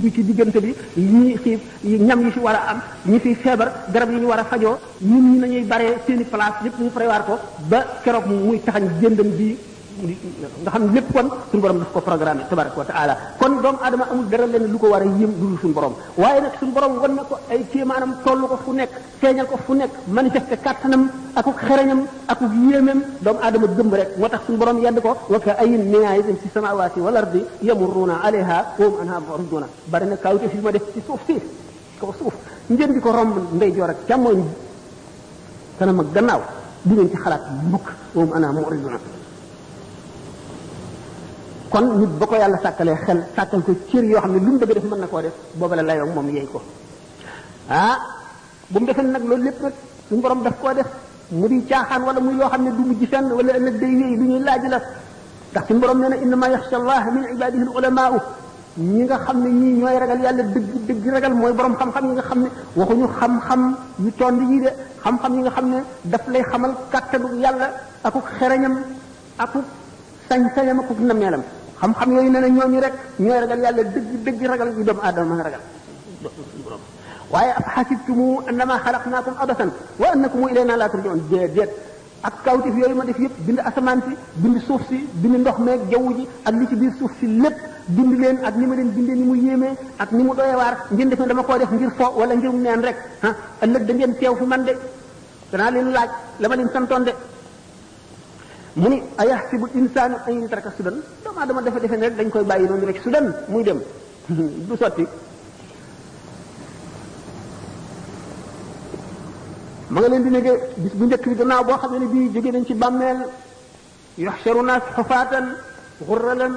bi ci diggante bi ñi xiif ñam yi fi war a am ñi fi feebar garab yi ñu war a fajoo ñun ñi nañuy baree seeni place yépp ñu prévoir ko ba keroog muy taxañ jëndam bi nga xam ne lépp kon suñu borom daf ko programme tabaraka wa taala kon doomu aadama amul dara leen lu ko war a yëm dul suñu borom waaye nag suñu borom wan na ko ay kéemaanam tollu ko fu nekk feeñal ko fu nekk manifesté kàttanam akuk xereñam akuk yéemam doomu aadama gëm rek moo tax suñu borom yedd ko wa ka ayyin min aayatin fi samawati wal ardi yamurruna alayha wa hum anha mu'riduna bari na kawte fi ma def ci suuf si kaw suuf ngeen di ko romb ndeyjoor ak càmmooñ kanam ak gannaaw du ngeen ci xalaat mukk wa hum anha mu'riduna kon nit ba ko yàlla sàkkalee xel sàkkal ko cër yoo xam ne lu mu bëgg def mën na koo def booba la layoo moom yeey ko bu mu defee nag loolu lépp nag suñu borom daf koo def mu di caaxaan wala muy loo xam ne du mujj fenn wala ëllëg day wéy lu ñuy laaj la ndax suñu borom nee na innama yaxsha allah min ibadihi al ulamaau ñi nga xam ne ñii ñooy ragal yàlla dëgg ragal mooy borom xam-xam yi nga xam ne waxuñu xam-xam yu tond yi de xam-xam yi nga xam ne daf lay xamal kàttanu yàlla akuk xereñam akuk sañ-sañam akuk nameelam xam-xam yooyu nee na ñooñu rek ñooy ragal yàlla dëgg ragal yu doomu aadama mën a ragal waaye xasibtumu annama xalaqnaakum abasan wa annakum ilayna la turjaun déedéet ak kawtif yooyu ma def yëpp bind asamaan si bind suuf si bind ndox meeg jaww ji ak li ci biir suuf si lépp bind leen ak ni ma leen bindee ni mu yéemee ak ni mu doyewaar ngeen def ne dama koo def ngir fo wala ngir neen rek ëllëg da ngeen teew fi man de danaa leen laaj la ma leen santoon de mu ni ayaxsibu insaanu an yutraka sudan doomu aadama dafa defe ne rek dañ koy bàyyi noonu rek sudan muy dem du sotti ma nga leen di nege bis bu njëkk bi gannaaw boo xam ne bii jóge nañ ci bàmmeel yuxsharu naas xufaatan xurralan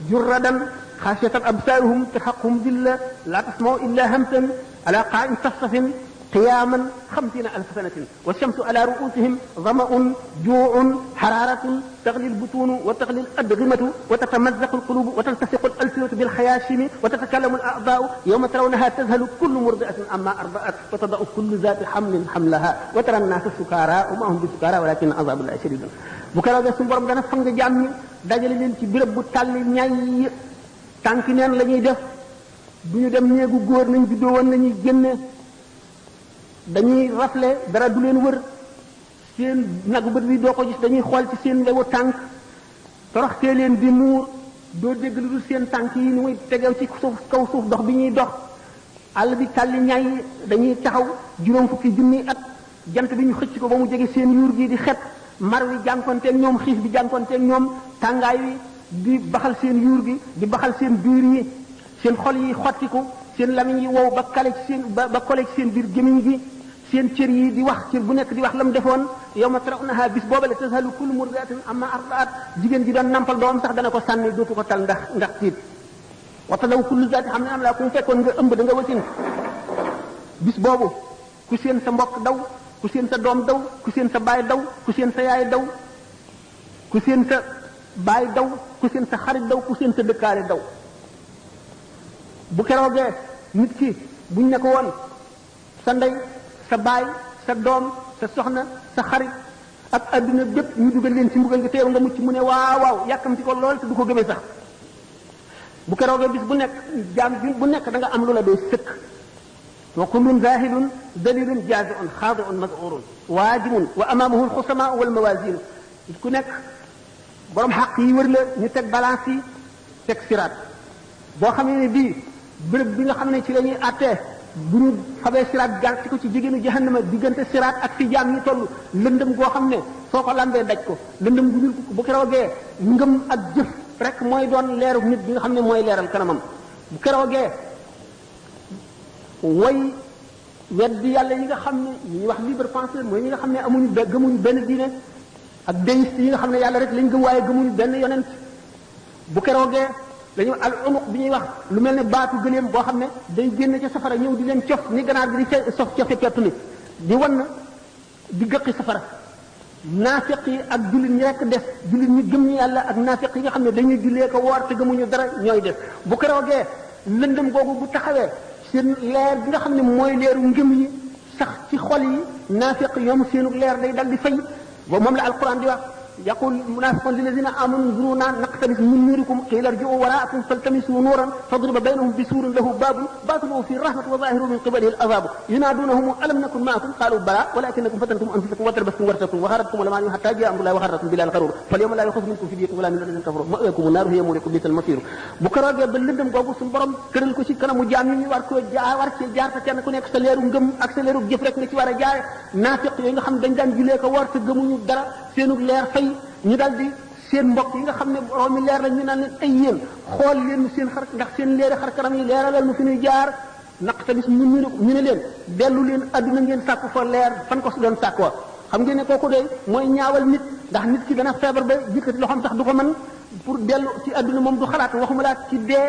jurradan xaasiyatan absaaruhum tarhaquhum dilla laa tasmau illa hamsan ala qaa'in safsafin قياما 50,000 سنة والشمس على رؤوسهم ظمأ جوع حرارة تغلي البطون وتغلي الأدغمة وتتمزق القلوب وتلتصق الألسنة بالخياشم وتتكلم الأعضاء يوم ترونها تذهل كل مرضعة عما أرضعت وتضع كل ذات حمل حملها وترى الناس سكارى وما هم بسكارى ولكن عذاب الله شديد bu keroogee suñu borom dana fang jaam ñi dajale leen ci béréb bu tàlli ñay tànk neen la ñuy def du ñu dem néegu góor nañ juddoo woon nañuy génne dañuy rafle dara du leen wër seen nagu bët bi doo ko gis dañuy xool ci seen lewu tànk toroxtee leen di muur doo dégg lu dul seen tànk yi ni muy tegew ci suuf kaw suuf dox bi ñuy dox àll bi tàlli ñay dañuy taxaw juróom fukki junni at jant bi ñu xëcc ko ba mu jege seen yuur gi di xet mar wi jànkonteeg ñoom xiif bi jànkonteeg ñoom tàngaay wi di baxal seen yuur gi di baxal seen biir yi seen xol yi xottiku seen lamiñ yi wow ba kale ci seen ba kole ci seen biir gémiñ gi seen cër yi di wax cër bu nekk di wax la mu defoon yawma tarawnaha bis boobale tazhalu kullu murdi'atin amma arda'at jigéen ji doon nampal doom sax dana ko sànni dootu ko tal ndax tiit wa tadaw kullu zaati hamlin hamlaha ku mu fekkoon nga ëmb da nga wasin bis boobu ku seen sa mbokk daw ku seen sa doom daw ku seen sa baay daw ku seen sa yaay daw ku seen sa baay daw ku seen sa xarit daw ku seen sa dëkkaale daw bu keroogee nit ki buñ ne ko woon sa ndey sa baay sa doom sa soxna sa xarit ak adduna bépp ñu dugal leen ci mbugal gi teew nga mucc mu ne waaw waaw yàkkamti ko lool te du ko gëmee sax bu keroogee bis bu nekk jaam bu nekk da nga am lu la doy sëkk wa kullun zahilun dalilun jazi'un xaadi'un maz'urun waajimun wa amaamahu alxusamaa wal mawazin ku nekk borom xaq yi wër la ñu teg balance yi teg siraat boo xamee ne bii béréb bi nga xam ne ci la ñuy àttee bu ñu fabee siraat gàtti ko ci jigéenu jahannama diggante siraat ak fi jaam ñi toll lëndëm goo xam ne soo ko lambee daj ko lëndëm gu ñuul bu keroogee ngëm ak jëf rek mooy doon leeru nit bi nga xam ne mooy leeral kanamam bu keroogee way weddi yàlla yi nga xam ne ñuy wax libre penseur mooy ñi nga xam ne amuñu gëmuñu benn diine ak déiste yi nga xam ne yàlla rek lañ gëm waaye gëmuñu benn yonent bu keroogee dañu al umuq bi ñuy wax lu mel ne baatu gëléem boo xam ne day génn ci safara ñëw di leen cof ni ganaar bi di sof cofe pettu ni di wan di gëqi safara naafiq yi ak jullit ñi rekk des jullit ñi gëm ñi yàlla ak naafiq yi nga xam ne dañuy jullee ko woor te gëmuñu dara ñooy des bu keroogee lëndëm googu bu taxawee seen leer bi nga xam ne mooy leeru ngëm yi sax ci xol yi naafiq ñoom seenu leer day dal di fay ba moom la alquran di wax yaqul munafiqun lilladina amanu nzuruna naqtabis min nurikum qila irji'u wara'akum faltamisu nuran fadriba baynahum bisurin lahu babun batinuhu fi rahmati wa zahiruhu min qibalihi al-azab yunadunahum alam nakun ma'akum qalu bala walakinakum fatantum anfusakum wa tarabastum wartabtum wa gharratkum al-amani hatta ja'a amrullahi wa gharrakum billahi al-gharur falyawma la yukhaffafu minkum fidyatun wala min alladhina kafaru ma'wakum an-nar hiya mawlakum bisal masir bu ko roogee ba lëndëm googu suñu borom tëral ko ci kanamu jaam ñi war koo war cee jaar te kenn ku nekk sa leeru ngëm ak sa leeru jëf rek nga ci war a jaare naafiq yooyu nga xam dañ daan julee ko war te gëmuñu dara seenug leer fay ñu dal di seen mbokk yi nga xam ne boroomi leer la ñu naan leen ay yéen xool leen seen xar ndax seen leeri xar kanam yi leeralal nu fi ñuy jaar naqtabis ñu ne leen dellu leen adduna ngeen sàkku fa leer fan ko su doon sàkkoo xam ngeen ne kooku de mooy ñaawal nit ndax nit ki dana feebar ba yëkkati loxoom sax du ko mën pour dellu ci adduna moom du xalaat waxuma laa ci dee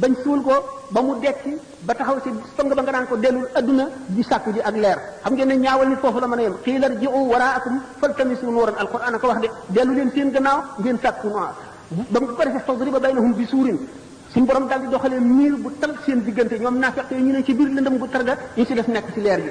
bañ suul ko ba mu dekki ba taxaw ci song ba nga naan ko dellul adduna di sàkku ji ak leer xam ngeen ne ñaawal nit foofu la mën a yem qiila irji'u waraakum faltamisu nuuran alquran ko wax de dellu leen seen gannaaw ngeen sàkku noir ba mu ko defee fadriba baynahum bi suurin suñu borom daal di doxalee miir bu tal seen diggante ñoom naafeq yi ñu ne ci biir lëndëm gu targa ñu ci def nekk ci leer gi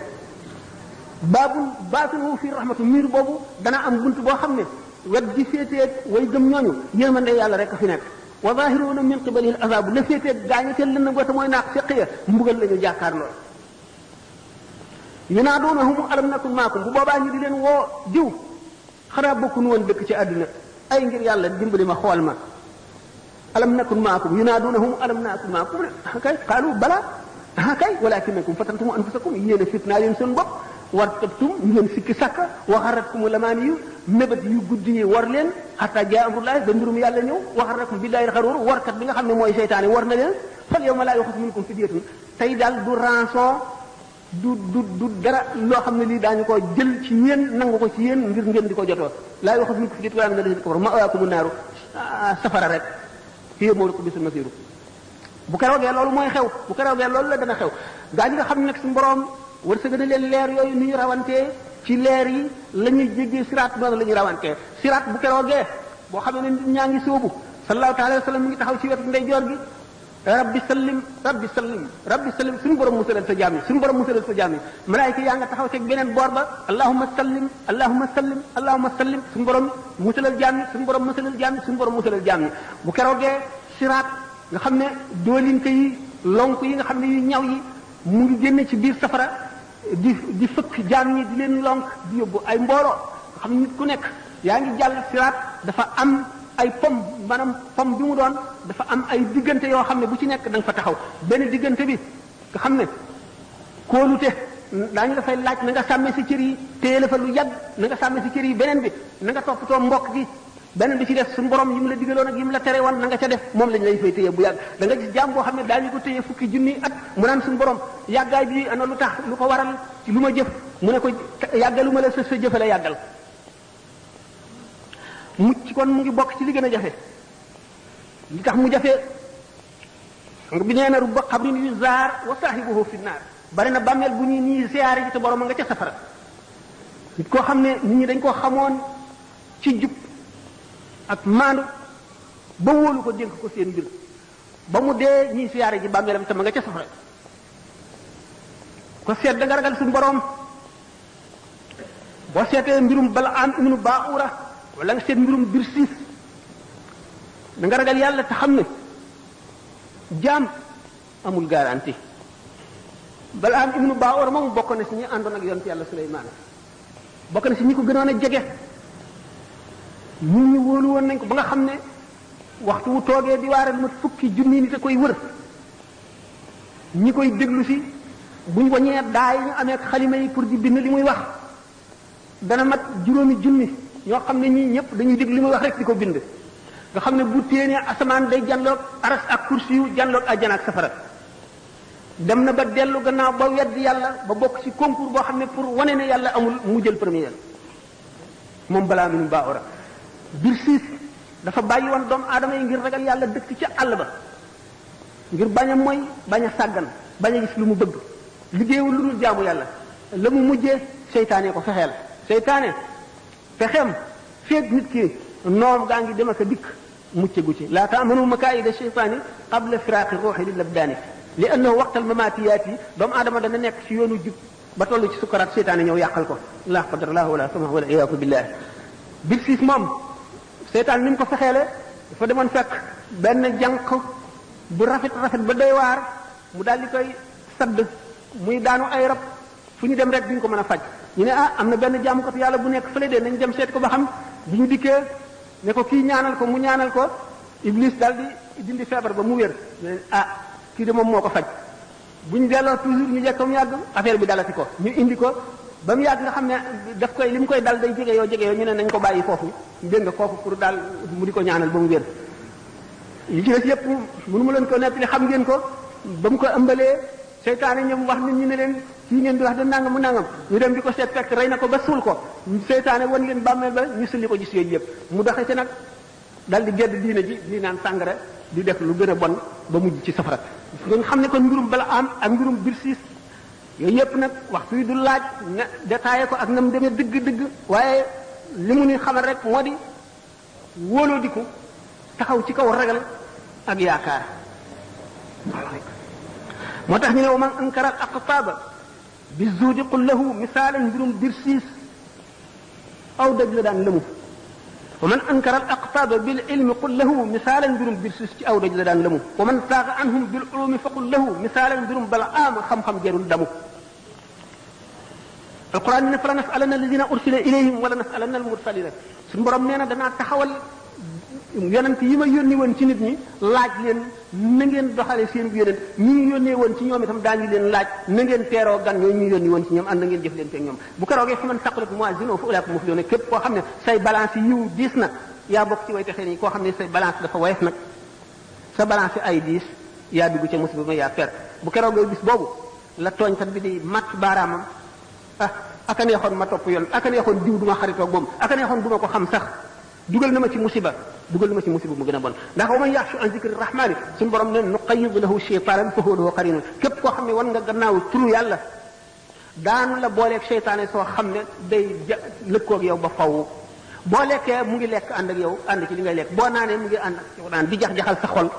baabul baatinuhu fi rahmatu miir boobu dana am bunt boo xam ne wet gi féetee way gëm ñooñu yërmande yàlla rek a fi nekk wa zahiruuna min qibalihi al-azab la féetee gaañu ca lëndëm goote mooy naaq feq ya mbugal la ñu jàkkaar lool yunaaduunahum alam nakun maakum bu boobaa ñu di leen woo diw xanaa bokkuñu woon dëkk ci àdduna ay ngir yàlla dimbali ma xool ma alam nakun maakum yunaaduunahum alam nakun maakum kay qaalu bala kay walakinakum fatantum anfusakum yéen a fitnaa leen seen bopp wartabtum ngeen sikki sàkka wa gharratkum lamaani yu mébét yu guddi yi war leen hatta jaa amrullahi ba mbirum yàlla ñëw wa gharrakum billahi al-gharuur warkat bi nga xam ne mooy seytaane war na leen fal yawma laa yuxafu minkum fidyatun tey daal du rançon du dara loo xam ne lii daañu ko jël ci yéen nangu ko ci yéen ngir ngeen di ko jotoo laa yuxafu minkum fidyatun wala min alladhina kafaru ma'waakumu naaru safara rek hiya mawlakum bi'sal masiir bu keroogee loolu mooy xew bu keroogee loolu la dana xew gaa ñi nga xam ne nag suñu borom wërsëg na leen leer yooyu ni ñu rawantee ci leer yi la ñuy jéggee siraat noonu la ñuy rawantee siraat bu keroogee boo xam ne nit ñaa ngi sóobu sallallahu taala wa sallam mi ngi taxaw ci wetu ndeyjoor gi rabbi sallim rabbi sallim rabbi sallim suñu borom musalal sa jaam yi suñu borom musalal sa jaam yi malaayika yaa nga taxaw ci beneen boor ba allahumma sallim allahumma sallim allahumma sallim suñu borom musalal jaam yi suñu borom musalal jaam yi suñu borom musalal jaam yi bu keroogee siraat nga xam ne doolinka yi lonk yi nga xam ne yu ñaw yi mu ngi génne ci biir safara di fëkk jaam ñi di leen lonk di yóbbu ay mbooloo nga xam ne nit ku nekk yaa ngi jàll siraat dafa am ay pom maanaam pom bi mu doon dafa am ay diggante yoo xam ne bu ci nekk da nga fa taxaw benn diggante bi nga xam ne kóolute daañu dafay laaj na nga sàmmee si cër yi téye la fa lu yàgg na nga sàmmee si cër yi beneen bi na nga toppatoo mbokk gi beneen bi ci def suñu borom yi mu la digaloon ak yi mu la tere woon na nga ca def moom lañ lay fay téye bu yàgg da nga gis jaam boo xam ne daañu ko téye fukki junni at mu naan suñu borom yàggaay bi ana lu tax lu ko waral ci lu ma jëf mu ne ko yàggalu ma la sa jëfe la yàggal mucc kon mu ngi bokk ci li gën a jafe li tax mu jafe nga bi nee na rubba xabrin yu zaar wa saahibuhu fi naar bari na bàmmeel bu ñuy nii siyaare ji te borom a nga ca safara nit koo xam ne nit ñi dañ koo xamoon ci jub ak maandu ba wóolu ko dénk ko seen mbir ba mu dee ñii siyaare ji bàmmeelam te ma nga ca safara ko seet da nga ragal suñu borom boo seetee mbirum Balaam ibnu Baa'ura wala nga seet mbirum Birsiis da nga ragal yàlla te xam ne jaam amul garantie Balaam ibnu Baa'ura moom bokk na si ñi àndoon ak yonent yàlla Suleymaan bokk na si ñi ko gënoon a jege ñun ñu wóolu woon nañ ko ba nga xam ne waxtu wu toogee di waare lu mat fukki junni nit a koy wër ñi koy déglu si buñ wañee daay ñu amee xalima yi pour di bind li muy wax dana mat juróomi junni ñoo xam ne ñii ñëpp dañuy déglu li muy wax rek di ko bind nga xam ne bu téenee asamaan day janloog aras ak kursi yu janloog àjjana ak safara dem na ba dellu gannaaw ba weddi yàlla ba bokk ci concours boo xam ne pour wane ne yàlla amul mu jël premier moom balaa minu Baa'ura Birsiis dafa bàyyi woon doomu aadama yi ngir ragal yàlla dëkk ca àll ba ngir bañ a mooy bañ a sàggan bañ a gis lu mu bëgg liggéeyul lu dul jaamu yàlla la mu mujjee seytaane ko fexeel seytaane fexeem feeg nit ki noom gaa ngi dem ak a dikk mucc gu ci laa taamanu makaayida seytaani qabla firaaqi ruuxi lil abdaani li annahu waqtal mamaatiyaat yi doomu aadama dana nekk ci yoonu jub ba toll ci sukkaraat seytaane ñëw yàqal ko la qadarallahu wala sama wala iyaaku billah Birsiis moom seytaan ni mu ko fexeele dafa demoon fekk benn jànq bu rafet ba doy waar mu daal di koy sadd muy daanu ay rab fu ñu dem rek duñ ko mën a faj ñu ne am na benn jaamukatu yàlla bu nekk fële de nañ dem seet ko ba xam bi ñu dikkee ne ko kii ñaanal ko mu ñaanal ko iblis daal di dindi feebar ba mu wér ne kii de moom moo ko faj buñ delloo toujours ñu jekk mu yàgg affaire bi dalati ko ñu indi ko ba mu yàgg nga xam ne daf koy li mu koy dal day jege yoo ñu ne nañ ko bàyyi foofu dégg nga foofu pour daal mu di ko ñaanal ba mu wér yi ci des yëpp mënu ma leen ko nettali xam ngeen ko ba mu ko ëmbalee seytaane ñoom wax nit ñi ne leen kii ngeen di wax de nangam mu nangam ñu dem di ko seet fekk rey na ko ba suul ko seytaane wan leen bàmmeel ba ñu sulli ko gis yooyu yëpp mu doxe ci nag dal di gedd diine ji di naan sàngara di def lu gën a bon ba mujj ci safara nga xam ne kon mbirum bala am ak mbirum Bilsiis yooyu yëpp nag waxtu yi du laaj na détaillé ko ak na mu demee dëgg-dëgg waaye li mu ni xamal rek moo di wóoloo di ko taxaw ci kaw ragal ak yaakaar moo tax ñu ne wa man ankara al aqtaaba bi zuudi qul lahu misaalan mbirum Bilsiis aw dëgg la daan lëmu wa man ankara al aqtaaba bil ilmi qul lahu misaalan mbirum Bilsiis ci aw dëgg la daan lëmu wa man saaga anhum bil ulumi fa qul lahu misaalan mbirum Balaam xam-xam jarul damu alquran ne fala nasalanna alladina ursila ilayhim wala nasalanna al mursalina suñu borom nee na danaa taxawal yonent yi ma yónni woon ci nit ñi laaj leen na ngeen doxale seen yonent ñi yónnee woon ci ñoom itam daañu leen laaj na ngeen teeroo gan ñooñu ñu yónni woon ci ñoom ànd na ngeen jëf leen te ñoom bu keroogee fa man saqulat mawaaziinuhu fa ulaa'ika muflihuun képp koo xam ne say balance yiw diis na yaa bokk ci way texee nii koo xam ne say balance dafa woyof nag sa balance ay diis yaa dugg ca musiba ma yaa perte bu keroogee bis boobu la tooñkat bi di mat baaraamam aka neexoon ma topp yoon aka neexoon diw du ma xaritoog moom aka neexoon du ma ko xam sax dugal na ma ci musiba mu gën a bon ndax wa man yaxshu an zikri rahmani suñu borom ne nuqayyid lahu shaytanan fa huwa lahu qarin képp koo xam ne wan nga gannaaw turu yàlla daanu la booleeg seytaane soo xam ne day lëkkoog yow ba faw boo lekkee mu ngi lekk ànd ak yow ànd ci li ngay lekk boo naanee mu ngi ànd ak yow naan di jax-jaxal sa xol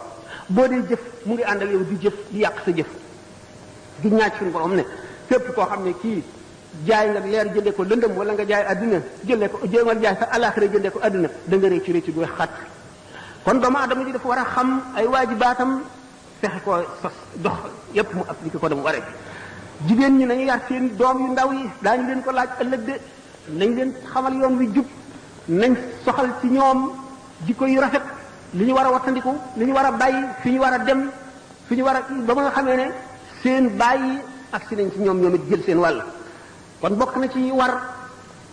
boo dee jëf mu ngi ànd ak yow di jëf di yàq sa jëf di ñaaj suñu borom ne képp koo xam ne kii jaay nga leer jëndee ko lëndëm wala nga jaay adduna jëlee ko jéemal jaay sa alaxira jëndee ko adduna da nga réccu réccu gu xat kon doomu adama ji dafa war a xam ay waajibaatam fexe ko sos dox yépp mu appliqué ko dama waree jigéen ñi nañu yar seen doom yu ndaw yi daañu leen ko laaj ëllëg de nañ leen xamal yoon wi jub nañ soxal ci ñoom jikko yu rafet li ñu war a wattandiku li ñu war a bàyyi fi ñu war a dem fi ñu war a ba nga xamee ne seen bàyyi ak si nañ ci ñoom it jël seen wàll kon bokk na ci war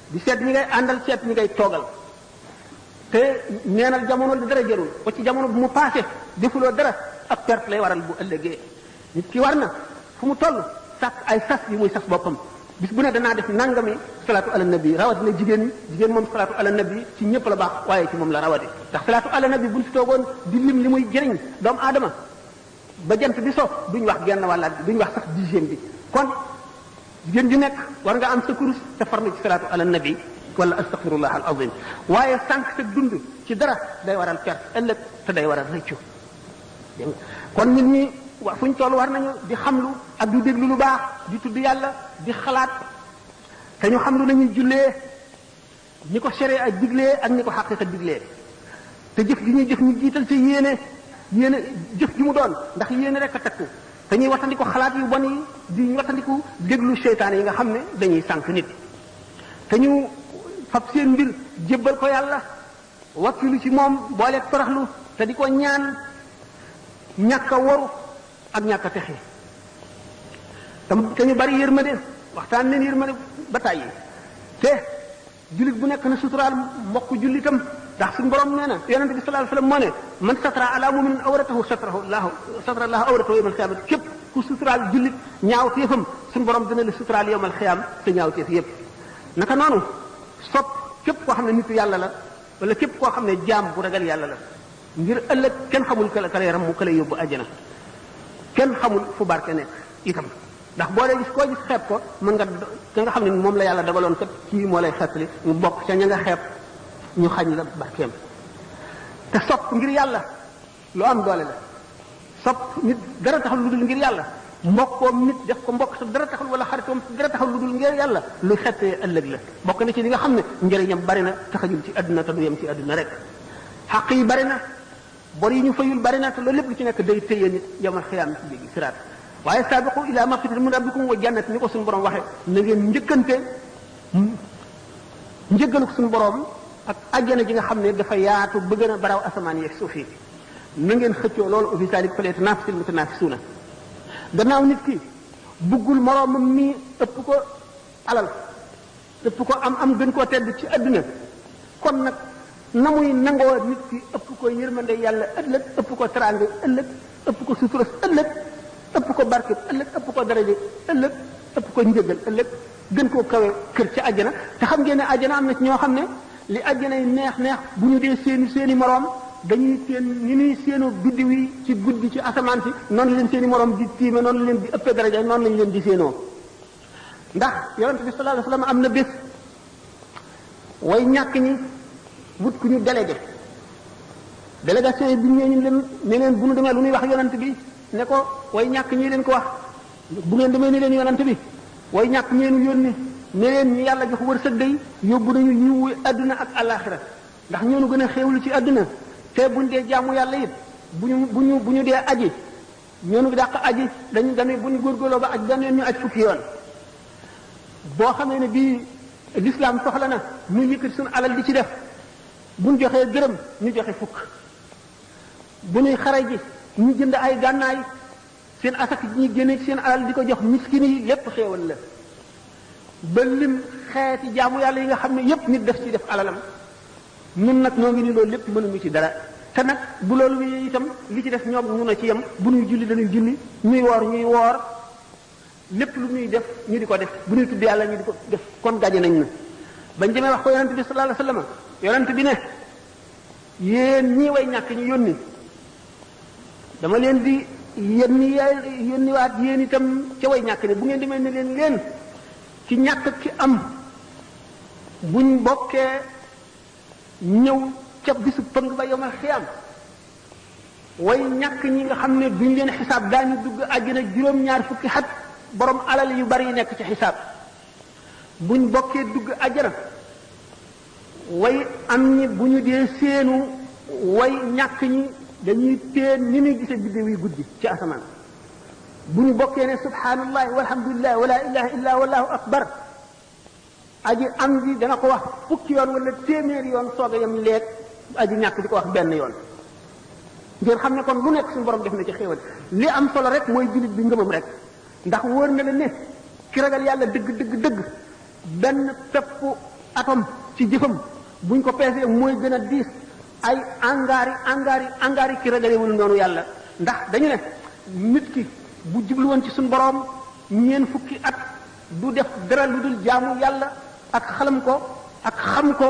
di seet ñi ngay àndal seet ñi ngay toogal te neenal jamono li dara jarul ba ci jamono bu mu passé defuloo dara ak perte lay waral bu ëllëgee nit ki war na fu mu toll sàkk ay sas yi muy sas boppam bis bu ne danaa def nangami salaatu ala nabi rawatina jigéen moom salaatu ala nabi ci ñëpp la baax waaye ci moom la rawati ndax salaatu ala nabi buñ fi toogoon di lim li muy jëriñ doomu aadama ba jant bi so duñ wax genn wàllaat bi duñ wax sax 10e bi kon jigéen ju nekk war nga am sa kurus te farlu ci salaatu ala nabi wala astaghfirullah al azim waaye sànq sa dund ci dara day waral perte ëllëg te day waral rëccu dégg nga kon nit ñi fu ñu toll war nañu di xamlu ak di déglu lu baax di tudd yàlla di xalaat te ñu xam lu nañuy jullee ñi ko sharia ak diglee ak ñi ko xaqiqa diglee te jëf gi ñuy jëf ñu jiital ci yéene jëf gi mu doon ndax yéene rek a takku te ñuy wattandiku xalaat yu bon yi di wattandiku déglu seytaane yi nga xam ne dañuy sànq nit te ñu fab seen mbir jébbal ko yàlla wakkilu ci moom booleeg toroxlu te di ko ñaan ñàkk a waru ak ñàkk a texe te ñu bari yërmande waxtaan leen yërmande ba tàyyi te jullit bu nekk na suturaal mbokk jullitam ndax suñu borom nee na yonente bi sallallahu alayhi wasallam moo ne man satara ala muminin awratahu satara allahu awratahu yawmal qiyaamati képp ku suturaal jullit ñaaw téefam suñu borom dina la suturaal yawmal qiyaam te ñaaw téef yépp naka noonu sopp képp koo xam ne nitu yàlla la wala képp koo xam ne jaam bu ragal yàlla la ngir ëllëg kenn xamul ka lay ram mu ka lay yóbbu àjjana kenn xamul fu barke nekk itam ndax boo dee gis koo gis xeeb ko mën nga ka nga xam ne moom la yàlla dagaloon kat kii moo lay xeetli mu bokk ca ña nga xeeb ñu xañ la barkeem te sopp ngir yàlla lu am doole la sopp nit dara taxul lu dul ngir yàlla mbokkoom nit def ko mbokk te dara taxul wala xaritoom dara taxul lu dul ngir yàlla lu xettee ëllëg la bokk na ci li nga xam ne njëriñam bari na taxajul ci àdduna te du yem ci àdduna rek xaq yi bari na bor yi ñu fayul bari na te loolu lépp lu ci nekk day téye nit yamal xiyaam ci biir siraat waaye saabiqu ila magfiratin min rabbikum wa jannat ni ko suñu borom waxe na ngeen njëkkante njëggalu suñu borom ak àjjana ji nga xam ne dafa yaatu ba gën a baraw asamaan yeeg suuf yi na ngeen xëccoo loolu wa fi zaalika falyatanaafasil mutanaafisuuna gannaaw nit ki buggul moroomam mi ëpp ko alal ëpp ko am gën koo tedd ci adduna kon nag na muy nangoo nit ki ëpp ko yërmande yàlla ëllëg ëpp ko teraanga ëllëg ëpp ko suturas ëllëg ëpp ko barke ëllëg ëpp ko daraje ëllëg ëpp ko njëgal ëllëg gën koo kawe kër ci àjjana te xam ngeen ne àjjana am na ci ñoo xam ne li àjjana yi neex neex bu ñu dee seeni moroom dañuy seen ni ñuy séenoo biddiw yi ci guddi ci asamaan si noonu leen seeni moroom di tiime noonu leen di ëppee daraja noonu lañ leen di séenoo ndax yonent bi sallallahu alayhi wasallam am na bés way ñàkk ñi wut ku ñu délégué délégation yi bi ñu ñu leen ne leen bu ñu demee lu ñuy wax yonent bi ne ko way ñàkk ñi leen ko wax bu ngeen demee ne leen yonent bi way ñàkk ñeenu yónni ne leen ñu yàlla jox wërsëg day yóbbu nañu yiwu adduna ak alaxira ndax ñoonu gën a xéewlu ci adduna te buñ dee jaamu yàlla it bu ñu dee aji ñoonu dàq aji dañu bu ñu góorgóorloo ba aj dañu ñu aj fukki yoon boo xamee ne bii l'islam soxla na ñu yëkkati suñu alal di ci def buñ joxee gërëm ñu joxe fukk bu ñuy xare ji ñu jënd ay gànnaay seen asak ji ñu génne ci seen alal di ko jox miskin yi lépp xéewal la ba lim xeeti jaamu yàlla yi nga xam ne yépp nit def ci def alalam ñun nag ñoo ngi ni loolu lépp mënuñu ci dara te nag bu loolu wi itam li ci def ñoom ñu na ci yem bu ñuy julli dañuy julli ñuy woor lépp lu ñuy def ñu di ko def bu ñuy tudd yàlla ñu di ko def kon gaje nañ na bañ demee wax ko yonent bi sallallahu alayhi wasallam yonent bi ne yéen ñii way ñàkk ñu yónni dama leen di yónniwaat yéen itam ca way ñàkk ne bu ngeen demee ne leen ci ñàkk ki am buñ bokkee ñëw ca bisu pëng ba yomal xiyam way ñàkk ñi nga xam ne duñ leen xisaab daañu dugg àjjana juróom-ñaar fukki xat borom alal yu bari yi nekk ci xisaab buñ bokkee dugg àjjana way am ñi bu ñu dee seenu way ñàkk ñi dañuy teen ni ñuy gisee biddew yi guddi ci asamaan bu ñu bokkee ne subhaanallahi walhamdulillahi wala ilaha illa wallahu akbar aji am ji dana ko wax fukki yoon wala téeméeri yoon soog a yem leeg aji ñàkk di ko wax benn yoon ngeen xam ne kon lu nekk suñu borom def na ci xéewal li am solo rek mooy jullit bi ngëmam rek ndax wóor na la ne ki ragal yàlla dëgg benn peppu atom ci jëfam buñ ko peesee mooy gën a diis ay angaari ki ragalewul noonu yàlla ndax dañu ne nit ki bu jublu woon ci suñu borom ñeen fukki at du def dara lu dul jaamu yàlla ak xalam ko ak xam ko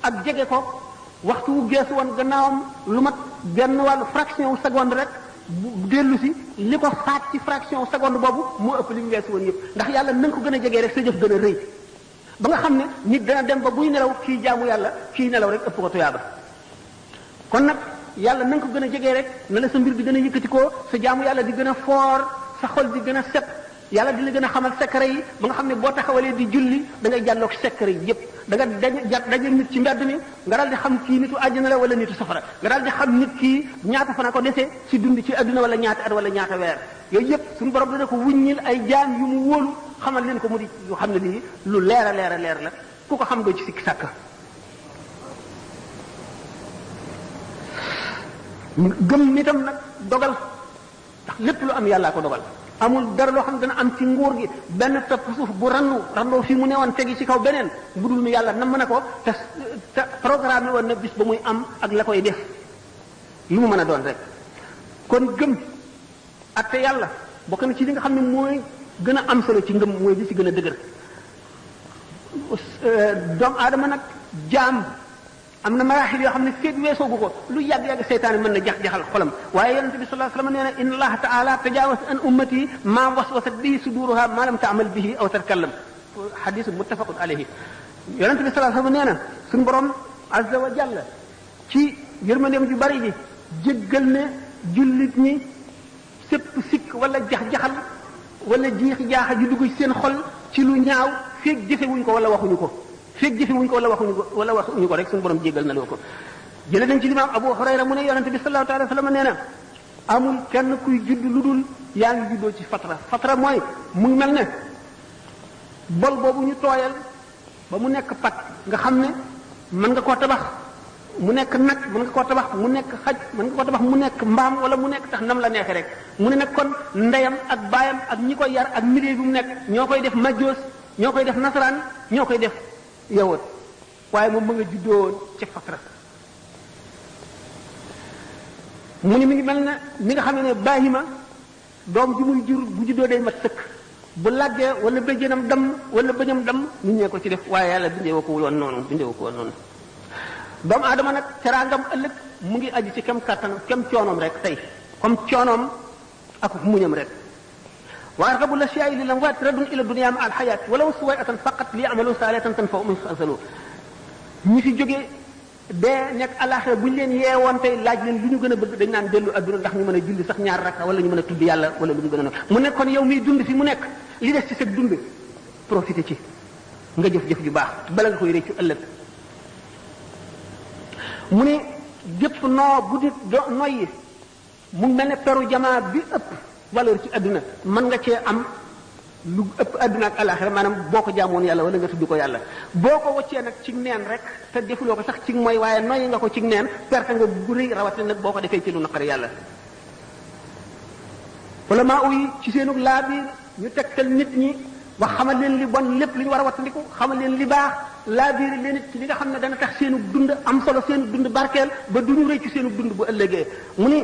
ak jege ko waxtu wu geesu woon gannaawam lu mat benn wàllu fraction seconde rek bu dellu si li ko faat ci fraction seconde boobu moo ëpp li mu geesu woon yëpp ndax yàlla na nga ko gën a jegee rek sa jëf gën a rëy ba nga xam ne nit dana dem ba buy nelaw kii jaamu yàlla kii nelaw rek ëpp ko tuyaaba kon nag yàlla na nga ko gën a jegee rek na la sa mbir di gën a yëkkatikoo sa jaamu yàlla di gën a foor sa xol di gën a set yàlla di la gën a xamal secret yi ba nga xam ne boo taxawalee di julli da ngay jàlloog secret yi yëpp da nga daje nit ci mbedd mi nga daal di xam kii nitu àjjana la wala nitu safara nga daal di xam nit kii ñaata fan ko desee ci dund ci adduna wala ñaata at wala ñaata weer yooyu yëpp suñu borom dana ko wuññil ay jaam yu mu wóolu xamal leen ko mu di yu xam ne lii lu leer a leer la ku ko xam doo ci sikki sàkka gëm nitam nag dogal ndax lépp lu am yàllaa ko dogal amul dara loo xam ne dana am ci nguur gi benn topp suuf bu randoo fii mu newoon tegi ci kaw beneen budul nu yàlla nam mën a ko te programme woon na bis ba muy am ak la koy def lu mu mën a doon rek kon gëm atte yàlla bokk na ci li nga xam ne mooy gën a am solo ci ngëm mooy li ci gën a dëgër doomu aadama nag jaam am na maraaxil yoo xam ne feeg weesoogu ko lu yàgg-yàgg seytaane mën na jax-jaxal xolam waaye yonent bi sallallahu alayhi wasallam nee na inna allaha taala tajawaz an ummati ma waswasat bihi suduruha ma lam taamal bihi aw tatkallam xadisu muttafaqun alayhi yonent bi sallallahu alayhi wasallam nee na suñu borom azza wa jalla ci yërmandeem ju bari ji jéggal ne jullit ñi sépp sikk wala jax-jaxal wala jiixi jaaxa ju dugg ci seen xol ci lu ñaaw feeg jëfewuñ ko wala waxuñu ko feeg jëfewuñ ko wala waxuñu ko rek suñu borom jéggal na loo ko jële nañ ci limaam Abu Hurayra mu ne yonente bi sallallahu alayhi wa sallam nee na amul kenn kuy judd lu dul yaa ngi juddoo ci fatra mooy mu ngi mel ne bol boobu ñu tooyal ba mu nekk pat nga xam ne mën nga koo tabax mu nekk nag mën nga koo tabax mu nekk xaj mën nga koo tabax mu nekk mbaam wala mu nekk tax nam la neexee rek mu ne nag kon ndeyam ak baayam ak ñi koy yar ak milieu bi mu nekk ñoo koy def majjoos ñoo koy def nasaraan ñoo koy def yawut waaye moom ma nga juddoo ca fatra mu ne mi ngi mel ne mi nga xam ne baahima doom ji muy jur bu juddoo day mat sëkk bu làggee wala bëjjënam dam wala bëñam dam nit ñee ko ci def waaye yàlla bindee woo ko woon noonu doomu aadama nag teraangam ëllëg mu ngi aju ci kem kàttanam kem coonoom rek tey comme coonoom ak muñam rek wa argabu l-ashyaai lil amwaat raddun ila dunya ma al xayaat walaw suwayatan faqat li ya'malu saalihatan tanfa'uhum azalu ñi fi jógee dee nekk àllaaxira bu ñu leen yeewoon tey laaj leen lu ñu gën a bëgg dañ naan dellu adduna ndax ñu mën a julli sax ñaar rakka wala ñu mën a tudd yàlla wala lu ñu gën a mu ne kon yow miy dund fi mu nekk li des ci sa dund profité ci nga jëf-jëf ju baax bala nga koy réccu ëllëg mu ne jëpp noo bu di noyyi mu mel ne peru jamaa bi ëpp valeur ci adduna mën nga cee am lu ëpp adduna ak alaxira maanaam boo ko jaamoon yàlla wala nga tudd ko yàlla boo ko waccee nag ci neen rek te defuloo ko sax ci mooy waaye noyyi nga ko ci neen perte nga bu rëy rawatina nag boo ko defee ci lu naqari yàlla wala maa uyi ci seenu laa biir ñu tegtal nit ñi wax xamal leen li bon lépp li ñu war a wattandiku xamal leen li baax laa biir leen it ci li nga xam ne dana tax seenu dund am solo seenu dund barkeel ba du ñu rëy ci seenu dund bu ëllëgee mu ni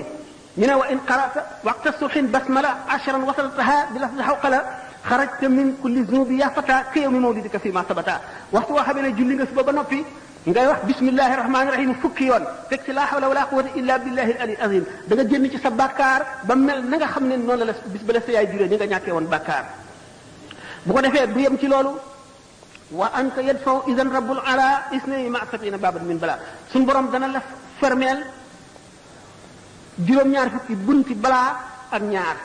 ñu ne wa in qara'ta waqta subhin basmala ashran wasaltaha bi lafzi hawqala xarajta min kulli zunubi ya fata ka yawmi mawlidika fi ma sabata waxtu woo xamee ne julli nga suba ba noppi ngay wax bismillahi rahmaani rahim fukki yoon teg ci laa hawla wala quwwata illa billahi al-ali azim da nga génn ci sa bàkkaar ba mel na nga xam ne noonu la bis ba la sa yaay juree ni nga ñàkkee woon bàkkaar bu ko defee du yem ci loolu wa anta yadfaw idan rabbul ala isnayni ma satina baban min bala suñ borom dana la fermeel juróom-ñaar fukki bunti balaa ak ñaar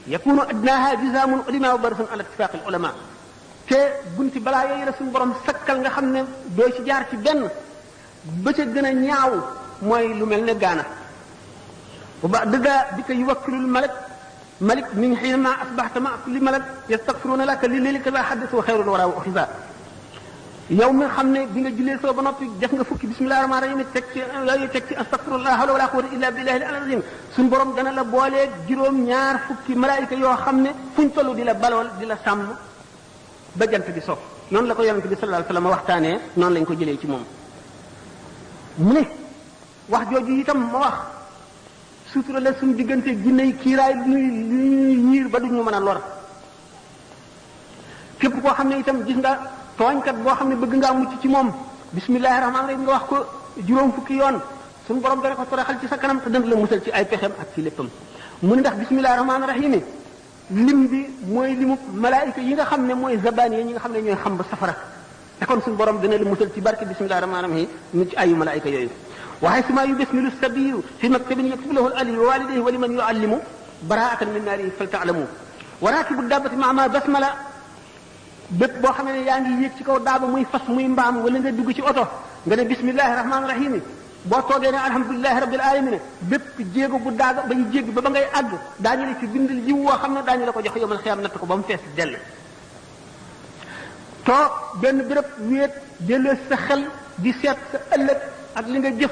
yakunu adnaha jizaamun ulima wa barasun ala ittifaqi al ulama te bunti balaa yooyu la suñu borom sakkal nga xam ne doo ci jaar ci benn ba ca gën a ñaaw mooy lu mel ne gaana wa ba'da bika yuwakkilul malik min xiinama asbaxta ma kulli malak yastaghfiruna laka li lili kaza xaddis wa xayrul wara wa xisa yow mi xam ne bi nga jullee soo ba noppi def nga fukki bismillahi rahmaani rahim teg ci yooyu teg ci astaghfirullah hawla wala quwwata illa billahi al-azim suñu borom dana la booleeg juróom-ñaar fukki malaayika yoo xam ne fuñ toll di la balool di la sàmm ba jant bi so noonu la ko yonente bi sallallahu alayhi wasallam waxtaanee noonu lañ ko jëlee ci moom mu ne wax jooju itam ma wax sutura la suñu diggante jinne yi kiiraay lu ñuy ñiir ba duñu mën a lor képp koo xam ne itam gis nga tooñkat boo xam ne bëgg ngaa mucc ci moom bismillahi rahmaani rahim nga wax ko juróom fukki yoon suñu borom dana ko toroxal ci sa kanam te dana la musal ci ay pexem ak ci léppam mu ne ndax bismillahi rahmaani rahim lim bi mooy limu malaayika yi nga xam ne mooy zabani yi ñi nga xam ne ñooy xam ba safara te kon suñu borom dana la musal ci barke bismillahi rahmaani rahim ñu ci ayu malaayika yooyu waaye suma yu bismilu sabiyu fi maktabin yaktubu lahu al-ali wa walidayhi wa liman yuallimu baraatan min naari fal taalamu wa raakibu dabbati ma basmala bépp boo xam ne yaa ngi yéeg ci kaw daaba muy fas muy mbaam wala nga dugg ci oto nga ne bismillahi rahmaani rahim boo toogee ne alhamdulilahi rabbil alamin bépp jéego bu daaga ba ñu jéggi ba ngay àgg daañu la ci bindal jiw woo xam ne daañu la ko jox yomal xiyaam natt ko ba mu fees dell toog benn béréb wéet jëlee sa xel di seet sa ëllëg ak li nga jëf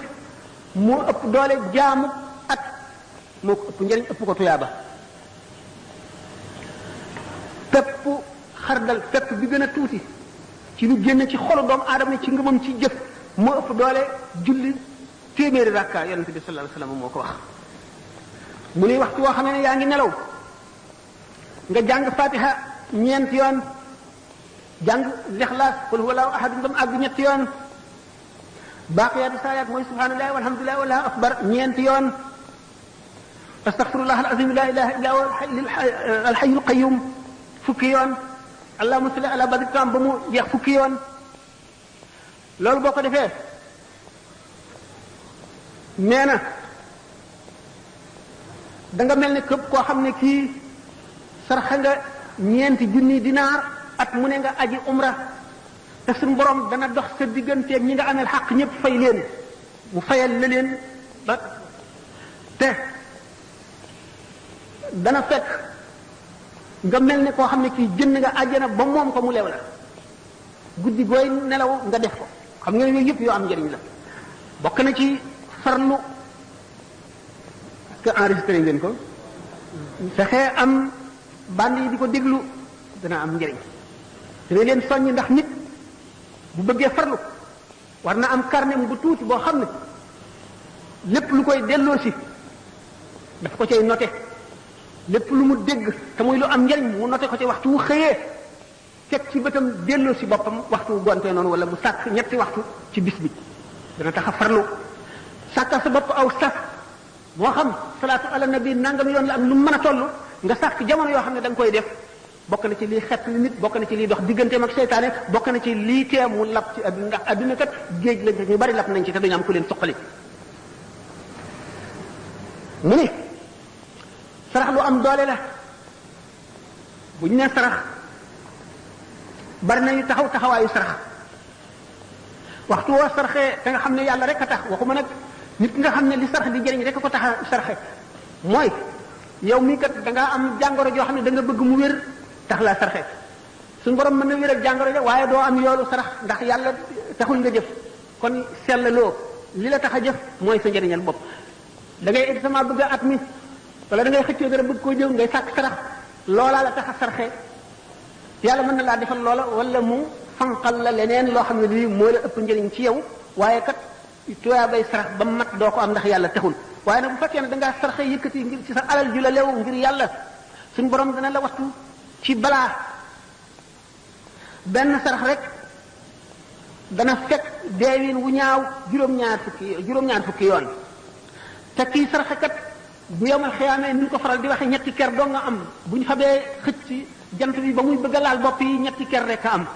moo ëpp doole jaamu at moo ko ëpp njëriñ ëpp ko tuyaaba pepp xardal pepp bi gën a tuuti ci lu génn ci xolu doomu aadama ci ngëmam ci jëf moo ëpp doole julli téeméeri rakka yonent bi sallallahu alayhi wasallam moo ko wax mu ne waxtu woo xam ne yaa ngi nelaw nga jàng fatiha ñeenti yoon jàng lixlaas qul huwallahu ahad ba mu àgg ñetti yoon baaqiyaatu saayaat mooy subhanallahi walhamdulillahi wallahu akbar ñeenti yoon astaghfirullah alazim la ilaha illa huwa alhayyul qayyum fukki yoon allahumma salli ala badri tam ba mu jeex fukki yoon loolu boo ko defee nee na da nga mel ne képp koo xam ne kii sarxa nga ñeenti junni dinaar at mu ne nga aji umra te suñu borom dana dox sa digganteeg ñi nga ameel xaq ñëpp fay leen mu fayal la leen ba te dana fekk nga mel ne koo xam ne kii jënd nga àjjana ba moom ko mu lew la guddi gooy nelaw nga def ko xam nga ne yooyu yëpp yoo am njëriñ la bokk na ci farlu que enregistré ngeen ko fexee am band yi di ko déglu dana am njëriñ dina leen soññ ndax nit bu bëggee farlu war na am carnet bu tuuti boo xam ne lépp lu koy delloo si daf ko cay noté lépp lu mu dégg te muy lu am njëriñ mu noté ko ci waxtu wu xëyee teg ci bëtam delloo si boppam waxtu wu gontee noonu wala mu sàkk ñetti waxtu ci bis bi dana tax a farlu sàkkal sa bopp aw sas moo xam salaatu ala nabi nangam yoon la ak lu mu mën a toll nga sàkk jamono yoo xam ne da nga koy def bokk na ci lii xet li nit bokk na ci lii dox digganteem ak seytaane lap na ci lii tee mu lab ci adduna ndax adduna kat géej lañ ñu bari lap nañ ci te duñu am ku leen suqali mu ni sarax lu am doole la bu ñu nee sarax bari nañu taxaw taxawaayu sarax waxtu woo saraxee te nga xam ne yàlla rek a tax waxuma nag nit nga xam ne li sarax di jëriñ rek ko tax a saraxe mooy yow mii kat da ngaa am jàngoro joo xam ne da nga bëgg mu wér tax laa saraxe suñu borom mën na wér ak jàngoro ja waaye doo am yoolu sarax ndax yàlla taxul nga jëf kon sellaloo li la tax a jëf mooy sa njëriñal bopp da ngay examen bëgg a at mi wala da ngay xëccoo dara bëgg koo jëw ngay sàkk sarax loolaa la tax a saraxe yàlla mën na laa defal loola wala mu fanqal la leneen loo xam ne lii moo la ëpp njëriñ ci yow waaye kat tuyaa bay sarax ba mat doo ko am ndax yàlla taxul waaye nag bu fekkee ne da ngaa saraxe yëkkati ngir ci sa alal ju la lew ngir yàlla suñ borom dana la wattu ci balaa benn sarax rek dana fekk deewin wu ñaaw juróom-ñaar fukki yoon te kii saraxe kat bu yomal xiyaamee ni ñu ko faral di waxe ñetti ker doo nga am bu ñu xamee xëcc ci jant bi ba muy bëgg a laal bopp yi ñetti ker rek a am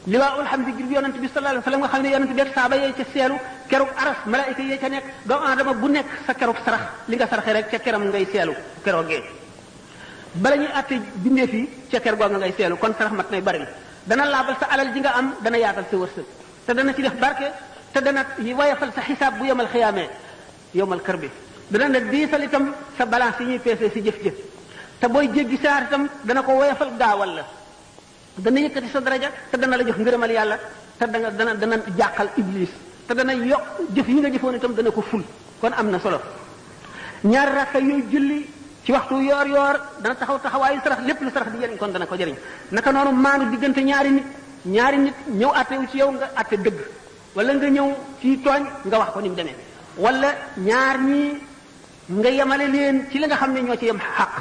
liwaa ulhamdi ngir yonent bi sallallahu alayhi wasallam nga xam ne yonent bi ak saaba yee ca seelu kerug aras malaayika yee ca nekk doomu aadama bu nekk sa kerug sarax li nga saraxe rek ca keram ngay seelu keroogee bala ñuy àtte bindee fii ca ker googa ngay seelu kon sarax mat nay bari dana laabal sa alal ji nga am dana yaatal sa wërsëg te dana ci def barke te dana wayafal sa xisaab bu yemal xiyaamee yomal kër bi dana la diisal itam sa balance yi ñuy peesee si jëf-jëf te booy jéggi saar itam dana ko woyafal gaawal la dana yëkkati sa daraja te dana la jox ngërëmal yàlla te dana jàqal iblis te dana yokk jëf yi nga jëfoon itam dana ko ful kon am na solo ñaari rakka yooyu julli ci waxtu yoor yoor dana taxaw taxawaayu sarax lépp lu sarax di jëriñ kon dana ko jëriñ naka noonu maandu diggante ñaari nit ñëw àtte wu ci yow nga àtte dëgg wala nga ñëw ci tooñ nga wax ko ni mu demee wala ñaar ñii nga yemale leen ci li nga xam ne ñoo ci yem xaq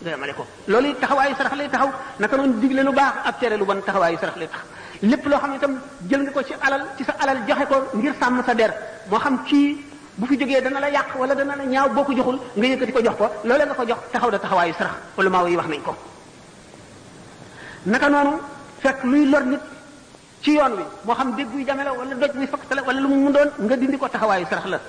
nga yemale ko loolu taxawaayu sarax lay taxaw naka noonu digle lu baax ak tere lu bon taxawaayu sarax lay tax lépp loo xam ne itam jël nga ko ci sa alal joxe ko ngir sàmm sa der moo xam kii bu fi jógee dana la yàq wala dana la ñaaw boo ko joxul nga yëkkati ko jox ko loolee nga ko jox taxaw da taxawaayu sarax wala maa yi wax nañ ko naka noonu fekk luy lor nit ci yoon wi moo xam dégg buy jame la wala doj buy fakkatale wala lu mu doon nga dindi ko taxawaayu sarax la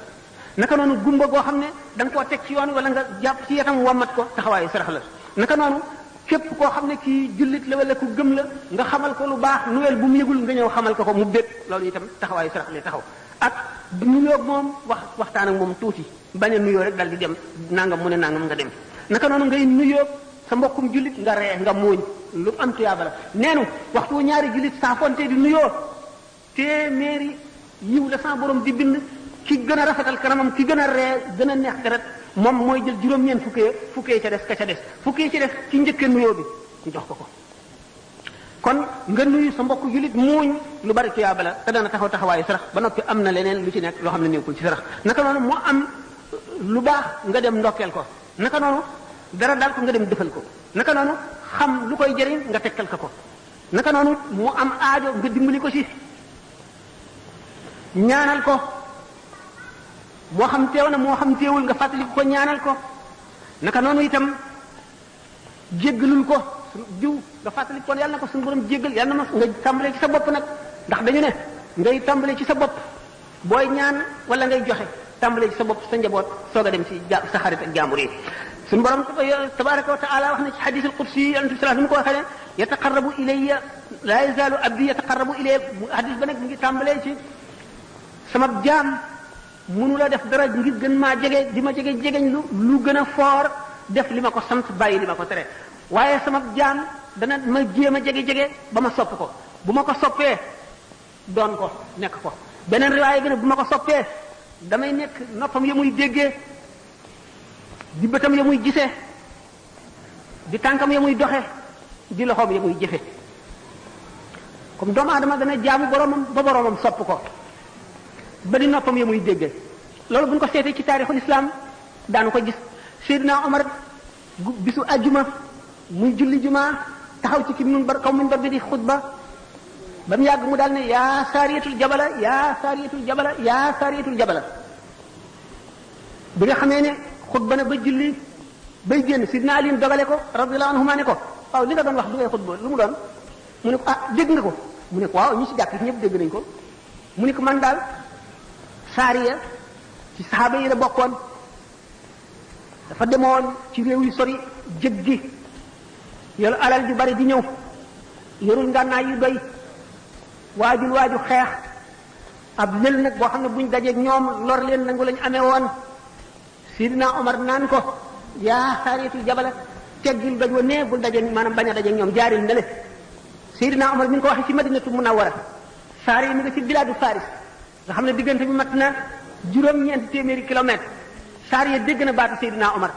naka noonu gumba goo xam ne da nga koo teg ci yoon wi wala nga jàpp ci yetam wammat ko taxawaayu sarax la naka noonu képp koo xam ne kii jullit la wala ku gëm la nga xamal ko lu baax nuwel bu mu yëgul nga ñëw xamal ko mu bég loolu itam taxawaayu sarax lay taxaw ak nuyoo moom waxtaan ak moom tuuti bañ a nuyoo rek dal di dem nangam mu ne nangam nga dem naka noonu ngay nuyoo sa mbokkum jullit nga ree nga muuñ lu am tuyaaba la neenu waxtu wu ñaari jullit saa fonte di nuyoo téeméeri yiw la sa borom di bind ki gën a rafetal kanamam ki gën a ree gën a neex deret moom mooy jël juróom-ñeent fukkee ca des ka ca des fukkee ca des ci njëkkee nuyoo bi ñu jox ko kon nga nuyu sa mbokk jullit muuñ lu bari tuyaaba la te dana taxaw taxawaayu sarax ba noppi am na leneen lu ci nekk loo xam ne nekkul ci sarax naka noonu moo am lu baax nga dem ndokkeel ko naka noonu dara daal ko nga dem defal ko naka noonu xam lu koy jëriñ nga tegtal ko naka noonu mu am aajo nga dimbali ko ci ñaanal ko moo xam teew na moo xam teewul nga fàttali ko ñaanal ko naka noonu itam jéggalul ko jiw nga fàttali ko yàlla na ko suñu borom jéggal yàlla na ma nga tàmbalee ci sa bopp nag ndax dañu ne ngay tàmbalee ci sa bopp booy ñaan wala ngay joxe tàmbalee ci sa bopp sa njaboot soog a dem ci sa xarit ak jaambur yi suñu borom tabaraka wa taala wax na ci hadith al-qudsi yonent bi sallallahu alayhi wa sallam ko waxee ne yataqarrabu ilayya la yazalu abdi yataqarrabu ilayya hadith ba nag mi ngi tàmbalee ci sama jaam mënu la def dara ngir gën maa jege di ma jege jegeñ lu gën a foor def li ma ko sant bàyyi li ma ko tere waaye sama jaam dana ma jéem a jege ba ma sopp ko bu ma ko soppee doon ko nekk ko beneen riwaaya bi ne bu ma ko soppee damay nekk noppam ya muy déggee di bëtam ya muy gisee di tànkam ya muy doxe di loxoom ya muy jëfe comme doomu aadama dana jaamu boromam ba boromam sopp ko ba di noppam ya muy déggee loolu bu ñu ko seetee ci taarixul islam daanu ko gis Seydina Omar bisu ajjuma muy julli juma taxaw ci ki kaw minbar bi di xutba ba mu yàgg mu daal ne yaa saariyatul jabala yaa saariyatul jabala yaa saariyatul jabala bi nga xamee ne xutba na ba julli bay génn Sidna Ali dogale ko radiyallahu anhuma ne ko waaw li nga doon wax du ngay xutba lu mu doon mu ne ko ah dégg nga ko mu ne ko waaw ñi ci jàkk ñëpp dégg nañ ko mu ne ko man daal saariya ci saxaaba yi la bokkoon dafa demoon ci réew yu sori jëggi yoru alal ju bari di ñëw yorul ngànnaay yu doy waaju xeex ab lël nag boo xam ne buñ dajeeg ñoom lor leen nangu lañu amee woon Sidina Omar naan ko yaa saariyatul jabala teggil doj wa nee bul dajeeg maanaam bañ a dajeeg ñoom jaaril na le Sidina Omar mi ngi ko waxee ci Madinatu Munawwara saari mi nga ci biladu Faris nga xam ne diggante bi mat na juróom-ñeenti téeméeri kilomètre saar ya dégg na baatu Seydina Omar